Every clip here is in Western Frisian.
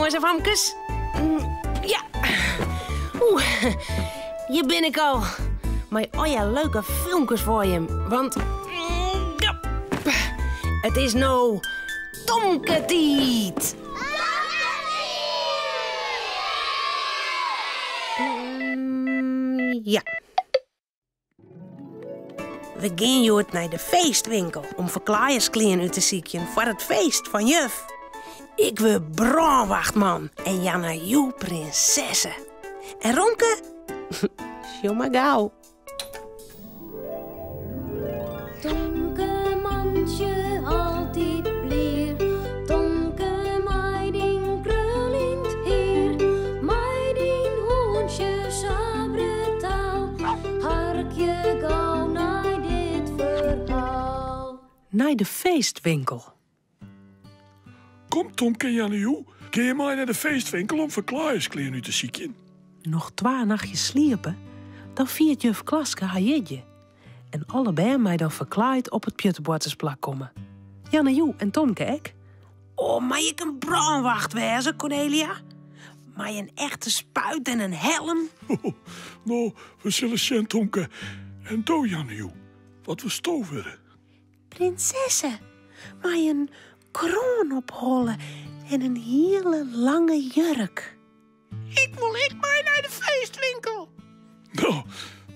Jonges en famkes. Ja. Oeh, hjir bin ik al. Mei allegear leuke filmkes foar jim. Want ja, it is no Tomke-tiid. Ja. We gean hjoed nei de feestwinkel om ferklaaiersklean út te sykjen foar it feest fan juf. Ik wurd brânwachtman en Janna Joe prinsesse. En Romke? Sjoch mar gau. Tomke mantsje altyd blier, Tomke mei dyn kruljend hier, mei dyn hûntsje sa brutaal, harkje gau nei dit ferhaal. Nei de feestwinkel. Kom Tomke en Jannejoe, gean je mei nei de feestwinkel om ferklaaiersklean út te sykjen? Noch twa nachtjes sliepe, dan fiert juf Klaske har jierdei. En alle bern mei dan ferklaaid op it pjutteboartersplak komme. Jannejoe en Tomke ek. Oh, mei ik in brânwacht wêze, Cornelia? Mei in echte spuit en in helm? No, we sille sjen, Tomke. En do, Jannejoe, wat wolsto wurde? Prinsesse, mei in kroan op holle en in hiele lange jurk. Ik wol ek mei nei de feestwinkel. No,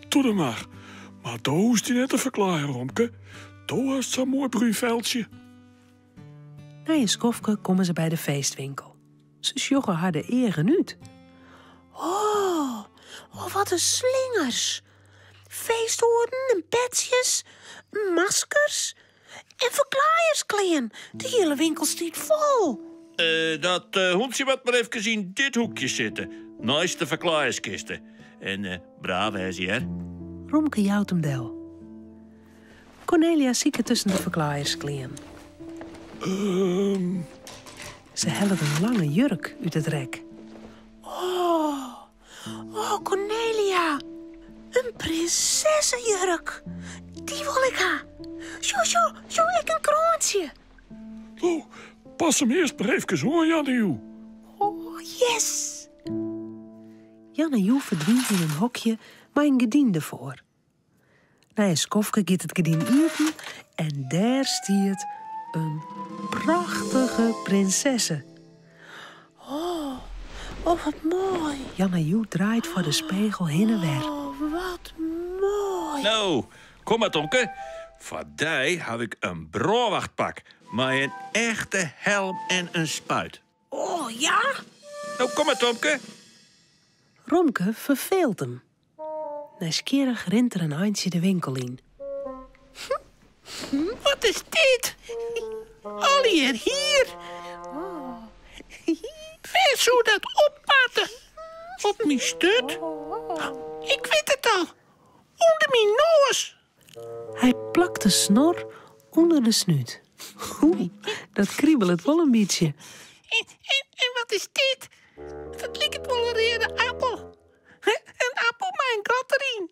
doe dan mar. Mar do hoechst dy net te ferklaaien, Romke. Do hast sa'n moai brún feltsje. Nei in skoftke komme se by de feestwinkel. Se sjogge har de eagen út. Oh, oh, wat in slingers! Feesthoeden en petsjes, maskers en ferklaaiersklean. De hiele winkel stiet fol. Dat hûntsje moat mar efkes yn dit hoekje sitte, neist de ferklaaierskiste. En braaf wêze, hear. Romke jout him del. Cornelia siket tusken de ferklaaiersklean. Se hellet in lange jurk út it rek. Oh, oh Cornelia, in prinsessejurk. Dy wol ik ha. Sjoch, sjoch, sjoch, ek in kroantsje. Oh, pas him earst mar efkes oan, Jannejoe. Oh, yes! Jannejoe ferdwynt yn in hokje mei in gerdyn derfoar. Nei in skoftke giet it gerdyn iepen en dêr stiet in prachtige prinsesse. Oh, oh wat moai. Jannejoe draait foar de spegel hinne en wer. Oh, wat moai. No, kom mar Tomke. Foar dy haw ik in brânwachtpak mei in echte helm en in spuit. Oh ja? No, kom mar Tomke. Romke ferfeelt him. Nijsgjirrich rint er in eintsje de winkel yn. Wat is dit? Allegear hier. Wêr soe dat op moatte? Op myn sturt? Ik wit it al. Under myn noas. Hy plakt de snor ûnder de snút. Oeh, dat kribelet wol in bytsje. En, en, en wat is dit? Dat liket wol in reade appel. In appel mei in gat deryn.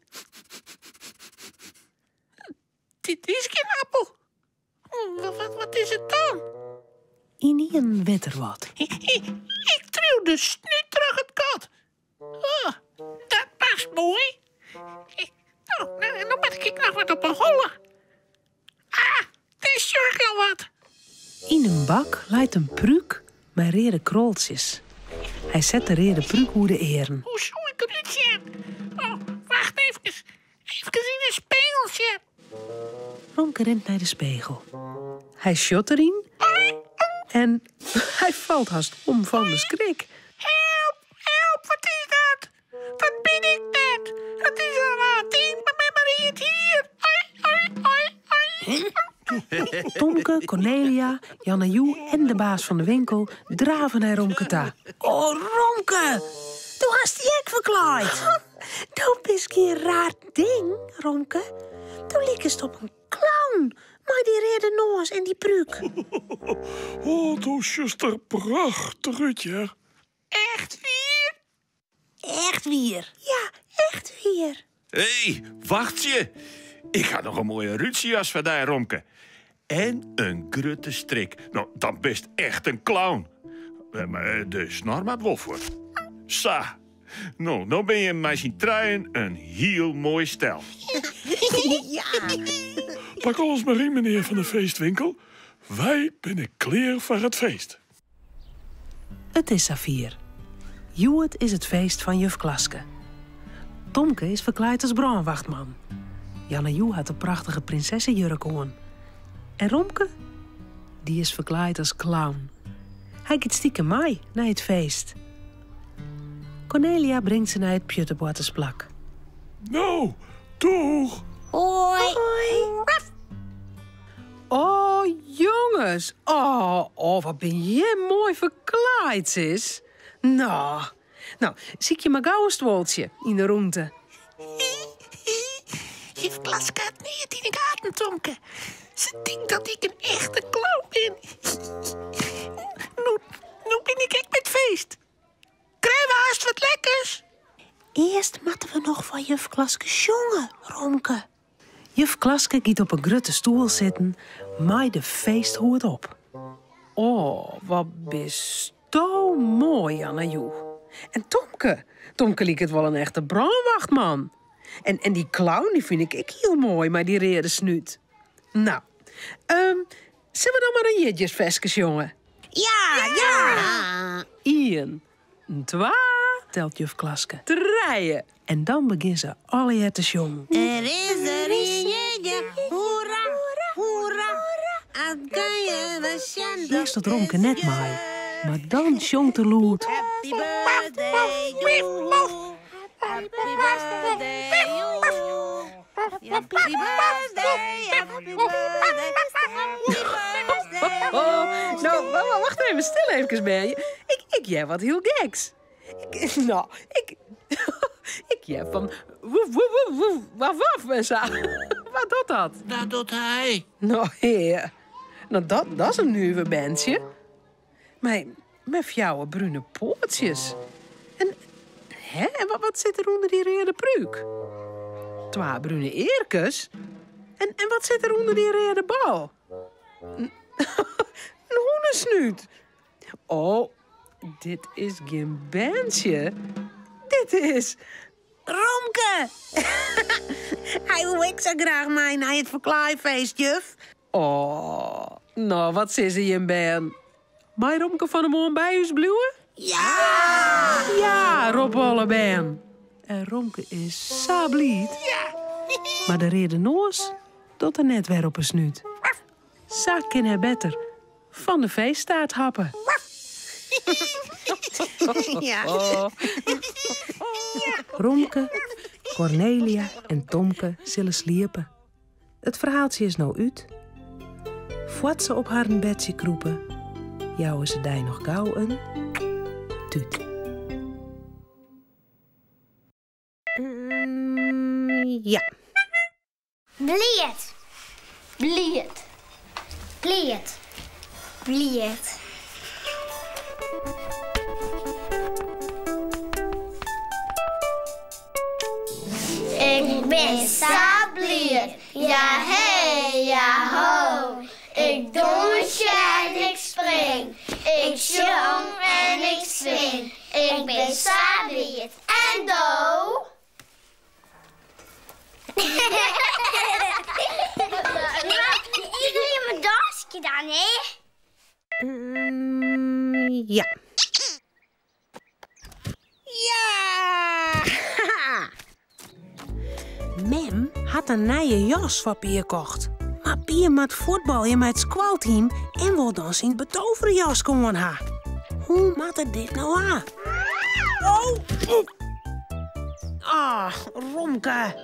Dit is gjin appel. Wat, wat is it dan? Ynienen wit er wat. Ik triuw de snút troch it gat. Oh, dat past moai. No, no moat ik noch wat op 'e holle. Ah, dêr sjoch ik al wat. Yn in bak leit in prúk mei reade kroltsjes. Hy set de reade prúk oer de earen. Hoe soe ik derút sjen? Oh, wacht efkes. Efkes yn 'e spegel sjen. Romke rint nei de spegel. Hy sjocht deryn en hy falt hast om fan de skrik. Help, help, wat is dat? Dat bin ik net. Dat is in raar ding mar mei mar read hier. Ai, ai, ai, ai. Tomke, Cornelia, Jannejoe en de baas fan de winkel drave nei Romke ta. Oh, Romke! Do hast dy ek ferklaaid. Do bist gjin raar ding, Romke. Do likest op in clown mei dy reade noas en dy prúk. Oh, do sjochst der prachtich út, hear. Echt wier? Echt wier. Ja, echt wier. Hé, wachtsje. Ik ha noch in moaie rútsjejas foar dy, Romke. En in grutte strik. No, dan bist echt in clown. Mar de snor moat wol fuort. Sa, no, no binne jim mei syn trijen in hiel moai stel. Ja! Pak alles mar yn, menear fan de feestwinkel. Wy binne klear foar it feest. It is safier. Hjoed is it feest fan juf Klaske. Tomke is ferklaaid as brânwachtman. Janne Joe hat de prachtige prinsessejurk oan. En Romke? Dy is ferklaaid as clown. Hy giet stikem mei nei it feest. Kornelia bringt se nei it pjutteboartersplak. No, doeg! Hoi! Oh, jonges! Oh, oh, wat bin jim moai ferklaaid, sis. No, no, sykje mar gau in stuoltsje yn de rûnte. Juf Klaske hat neat yn 'e gaten, Tomke. Se tinkt dat ik in echte clown bin. No, no bin ik ek by it feest. Krije we hast wat lekkers? Earst moatte we noch foar juf Klaske sjonge, Romke. Juf Klaske giet op 'e grutte stoel sitten mei de feesthoed op. O, wat bisto moai, Janne Joe. En Tomke, Tomke liket wol in echte brânwachtman. En, en dy clown dy fyn ik ek hiel moai mei dy reade snút. No, um, sille we dan mar in jierdeisferske sjonge? Ja, ja! Ien, twa, telt juf Klaske. Trije. En dan begjinne se allegear te sjongen. Der is der in jierdei, hoera, hoera. Dat kinne we sjen, dat Earst docht Romke net mei, mar dan sjongt er lûd. Happy birthday to you. Happy birthday to you. Happy birthday, happy birthday, happy birthday. Oh, no, wacht even, stil efkes, bern. Ik, ik hear wat hiel geks. Ik, no, ik, ik hear fan woef, woef, woef, woef, waf, waf en sa. Wat docht dat? Dat docht hy. No, hear. No, dat, dat is in nuver berntsje. Mei, mei fjouwer brune poatsjes. En, hè, en wat, wat sit der ûnder dy reade prúk? Twa brune earkes? En, en wat sit der ûnder dy reade bal? In hûnesnút. Oh, dit is gjin berntsje. Dit is Romke! Hy woe ek sa graach mei nei it ferklaaifeest, juf. Oh, no, wat sizze jim bern? Mei Romke fan 'e moarn by ús bliuwe? Ja! Ja, roppe alle bern. En Romke is sa bliid. Mar de reade noas docht er net wer op 'e snút. Sa kin hy better fan de feesttaart happe. Ja. Romke, Kornelia en Tomke sille sliepe. It ferhaaltsje is no út. Foar't se op harren bedsje krûpe, jouwe se dy noch gau in tút. Ja. Bliid. Bliid. Bliid. Bliid. Ik bin sa bliid, ja hee, ja ho. Ik dûnsje en ik spring, ik sjong en ik swing. Ik bin sa bliid en do? Ik wil mijn dansje dan, hè? Ja. Ja! Mem hat in nije jas foar Pier kocht. Mar Pier moat fuotbalje mei it skoalteam en wol dan syn betovere jaske oan ha. Hoe moat er dit no ha? Oh! Ah, Romke.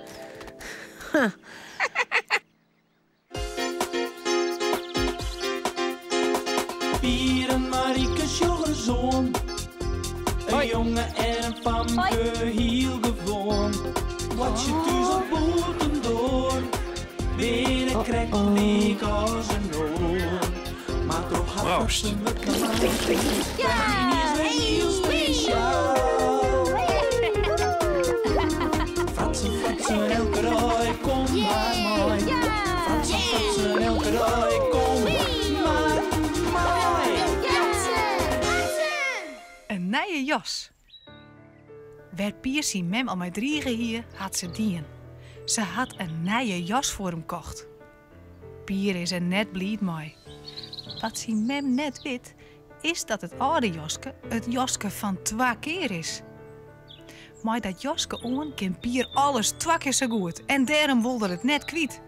Pier en Marike sjogge soan. In jonge en in famke, hiel gewoan. Boartsje thús of bûtendoar, binne krekt lyk as in oar. Mar troch har Proost. fratsen wurdt Marike yniens wer hiel spesjaal. Fratsen, fratsen, elke dei, kom mar mei. Fratsen, fratsen, elke dei, kom mar mei. nije jas. Wêr't Pier syn mem al mei drige hie, hat se dien. Se hat in nije jas foar him kocht. Pier is der net bliid mei. Wat syn mem net wit, is dat it âlde jaske it jaske fan twa kear is. Mei dat jaske oan kin Pier alles twa kear sa goed en dêrom wol er it net kwyt.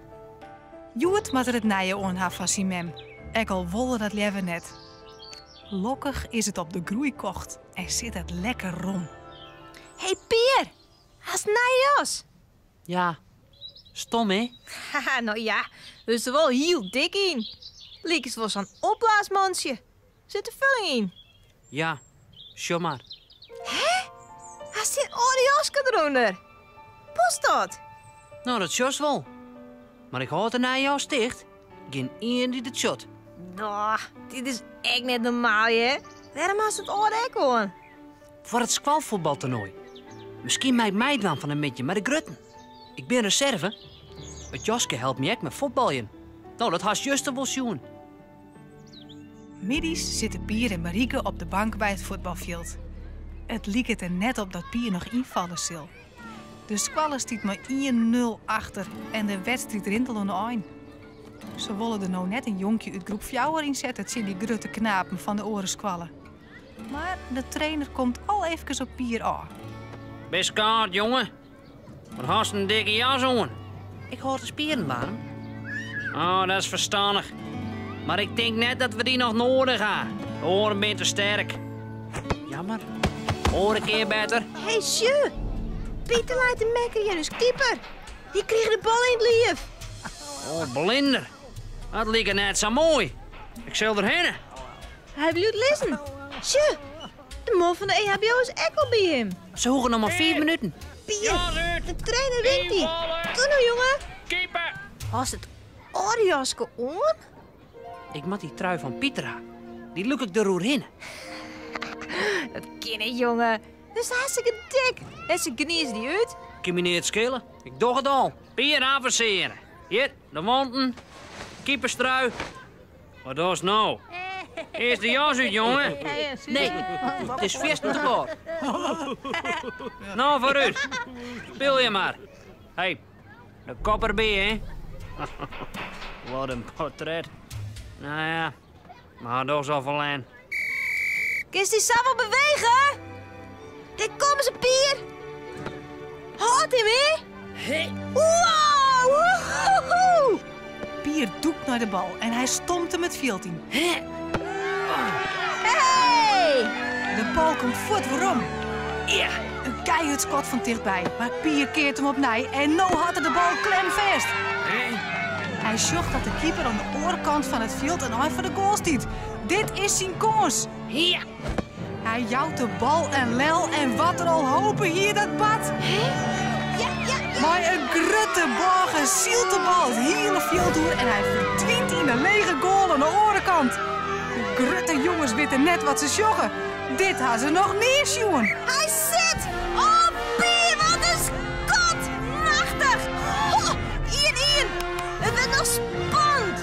Hjoed moat er it nije oan ha fan syn mem, ek al wol er dat leaver net. Lokkich is it op de groei kocht en sit it lekker rom. Hey Pier, hast in nije jas? Ja, stom hè? Haha, no ja, wurdst der wol hiel dik yn. Likest wol sa'n opblaasmantsje. Sit der fulling yn? Ja, sjoch mar. Hè? Hast dyn âlde jaske derûnder? Past dat? No, dat sjochst wol. Mar ik hâld de nije jas ticht. Gjin ien dy't it sjocht. Noh, dit is ek net normaal, hear. Wêrom hast it âlde ek oan? Foar it skoalfuotbaltoernoai. Miskien mei ik meidwaan fan 'e middei mei de grutten. Ik bin reserve. It jaske helpt my ek mei fuotbaljen. No, dat hast juster wol sjoen. Middeis sitte Pier en Marieke op de bank by it fuotbalfjild. It liket der net op dat Pier noch ynfalle sil. De skoalle stiet mei ien nul achter en de wedstriid rint al oan de ein. Se wolle der no net in jonkje út groep fjouwer ynsette tsjin dy grutte knapen fan de oare skoalle. Mar de trainer komt al efkes op Pier ôf. Bist kâld, jonge? Wat hast in dikke jas oan? Ik hâld de spieren waarm. Oh, dat is ferstannich. Mar ik tink net dat we dy noch noadich ha. De oaren binne te sterk. Jammer. Oare kear better. Hey, sjoch. Pieter leit te mekkerjen, ús keeper. Dy krige de bal yn it liif. Oh, blinder. Dat liket net sa moai. Ik sil der hinne. Hy bliuwt lizzen. Sjoch, de man fan de EHBO is ek al by him. Se hoege noch mar fiif minuten. Pier, de trainer winkt dy. Doe no, jonge. Keeper! Hast it âlde jaske oan? Ik moat dy trui fan Pieter ha. Dy lûk ik deroerhinne. Dat kin net, jonge. Wurdst hartstikke dik en se gnize dy út. Kin my neat skele. Ik doch it al. Pier avensearre. Hjir, de wanten. Keeperstrui. Wat dochst no? Earst de jas út, jonge. Nee, it is fierstente kâld. No, foarút. Spylje mar. Hey, de kop derby, hè? Wat in portret. Nou ja, mar dochs al ferlern. Kinst dy sa wol bewege? Dêr komme se, Pier. Hâld him, hè? Wow! Woehoehoe! Pier dûkt nei de bal en hy stompt him it fjild yn. Hey! De bal komt fuort werom. In keihurd skot fan tichtby, mar Pier keart him opnij en no hat er de bal klemfêst. Hy sjocht dat de keeper oan de oare kant fan it fjild in ein foar de goal stiet. Dit is syn kâns. Hy jout de bal in lel en wat er al hope hie, dat bart. Mei in grutte bôge sylt de bal it hiele fjild oer en hy ferdwynt yn de lege goal oan de oare kant. De grutte jonges witte net wat se sjogge. Dit ha se noch nea sjoen. Hy sit! Oh, Pier, wat in skot! Machtich! Ho, ien-ien! It wurdt noch spannend!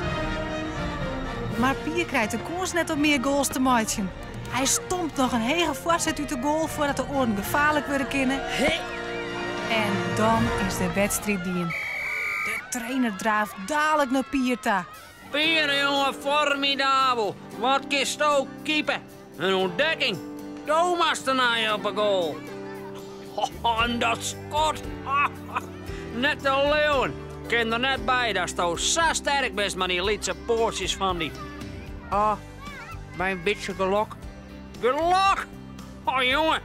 Mar Pier krijt de kâns net om mear goals te meitsjen. Hy stompt noch in hege foarset út de goal foardat de oaren gefaarlik wurde kinne. En dan is de wedstriid dien. De trainer draaft dalik nei Pier ta. Pier, jonge, formidabel. Wat kinsto keepe? In ûntdekking. Do moatst tenei op 'e goal. En dat skot. Net te leauwen. Kin der net by datsto sa sterk bist mei dy lytse poatsjes fan dy. Ah, mei in bytsje gelok. Gelok? Oh jonge,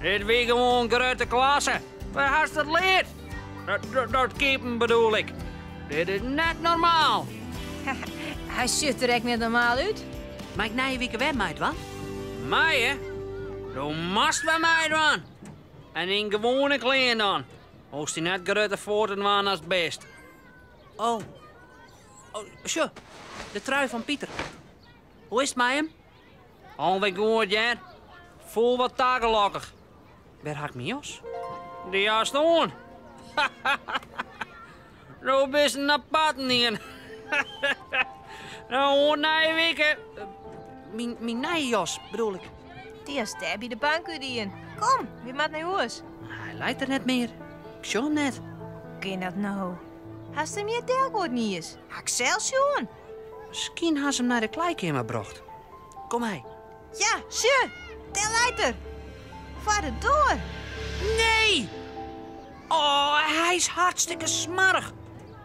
dit wie gewoan grutte klasse. Wêr hast it leard? Dat keepen bedoel ik. Dit is net normaal. Hy sjocht der ek net normaal út. Mei ik nije wike wer meidwaan? Meie? Do moatst wer meidwaan. En yn gewoane klean dan. Hoechst dy net grutter foar te dwaan ast bist. Oh. Oh, sjoch, de trui fan Pieter. Hoe is it mei him? Alwer goed, hear. Foel wat ta, gelokkich. Wêr ha ik myn jas? Dy hast oan. Do bist in aparten ien. No, oant nije wike. Myn, myn nije jas, bedoel ik. Dy hast dêr by de bank útdien. Kom, wy moatte nei hûs. Hy leit der net mear. Ik sjoch him net. Hoe kin dat no? Hast him hjir delgoaid niis? Ha ik sels sjoen. Miskien ha se him nei de klaaikeamer brocht. Kom mei. Ja, sjoch, dêr leit er. Foar de doar. Nee! Oh, hy is hartstikke smoarch.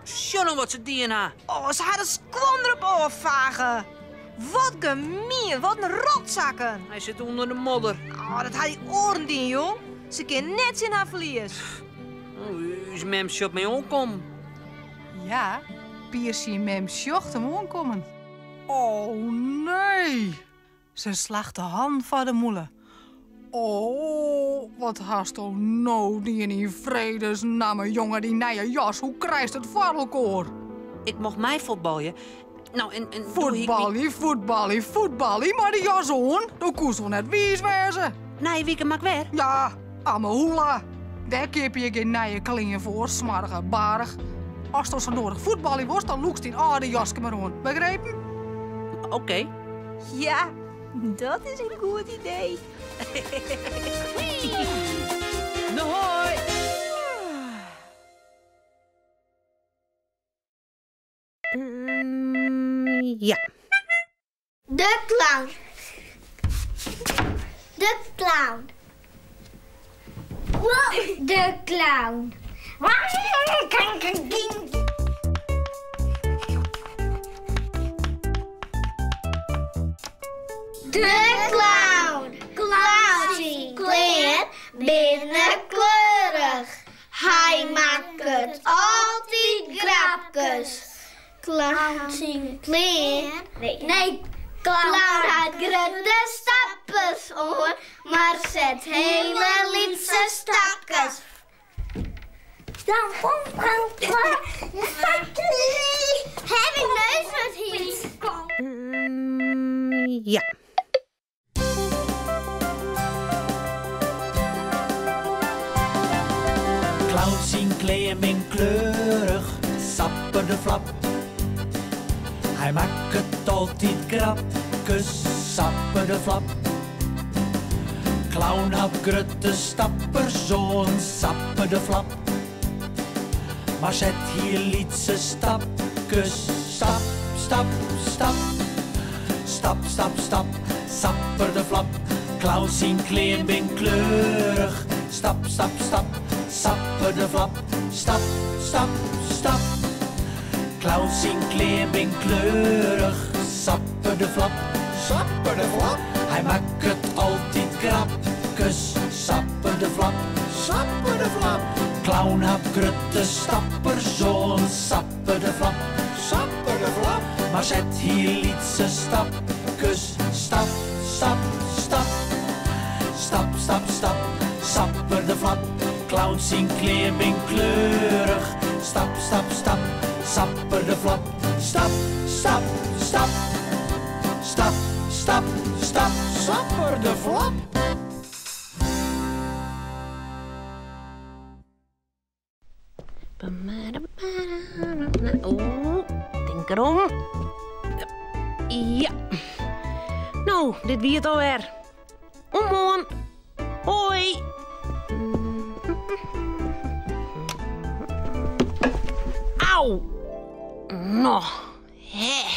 Sjoch no wat se dien ha. Oh, se ha de skuon derop ôffage. Wat gemien, wat in rotsakken. Hy sit ûnder de modder. Oh, dat ha dy oaren dien, jong. Se kin net tsjin har ferlies. Oh, ús mem sjocht my oankommen. Ja, Pier syn mem sjocht him oankommen. Oh nee! Se slacht de hannen foar de mûle. Oh, wat hasto no dien yn fredesnamme, jonge, dy nije jas, hoe krijst it foar elkoar? Ik mocht meifuotbalje. No, en, en doe hie ik my- Fuotbalje, fuotbalje, fuotbalje, mei de jas oan? Do koest wol net wiis wêze. Nije wike moat ik wer. Ja, ammehoela. Dêr keapje je gjin nije klean foar, smoarge baarch. Asto sa noadich fuotbalje wolst, dan lûkst dyn âlde jaske mar oan. Begrepen? Oké. Ja, dat is in goed idee. No hoi! Ja. De clown. De clown. De clown. De clown. Clown syn klean binne kleurich. Hy makket altyd grapkes. Clown syn klean. Nee, clown hat grutte stappers oan, mar set hele lytse stapkes. Heb ik neus wat hier? Ja. Clown syn klean bin kleurich, sapper de flap. Hy makket altyd grapkes, sapper de flap. Clown hat grutte stappers oan, sapper de flap. Mar set hiel lytse stapkes, stap, stap, stap. Stap, stap, stap, sapper de flap. Clown syn klean bin kleurich, stap, stap, stap, sapper de flap. Stap, stap, stap. Clown syn klean bin kleurich, sapper de flap, sapper de flap. Hy makket altyd grapkes, sapper de flap, sapper de flap. Clown hat grutte stappers oan, sapper de flap, sapper de flap. Mar set hiel lytse stapkes, stap, stap, stap. Stap, stap, stap, sapper de flap. Clown syn klean bin kleurich, stap, stap, stap, sapper de flap. Stap, stap, stap, stap, stap, stap, sapper de flap. Oeh, tink derom. Ja. No, dit wie it alwer. Oant moarn. Hoi. Au. No, hè.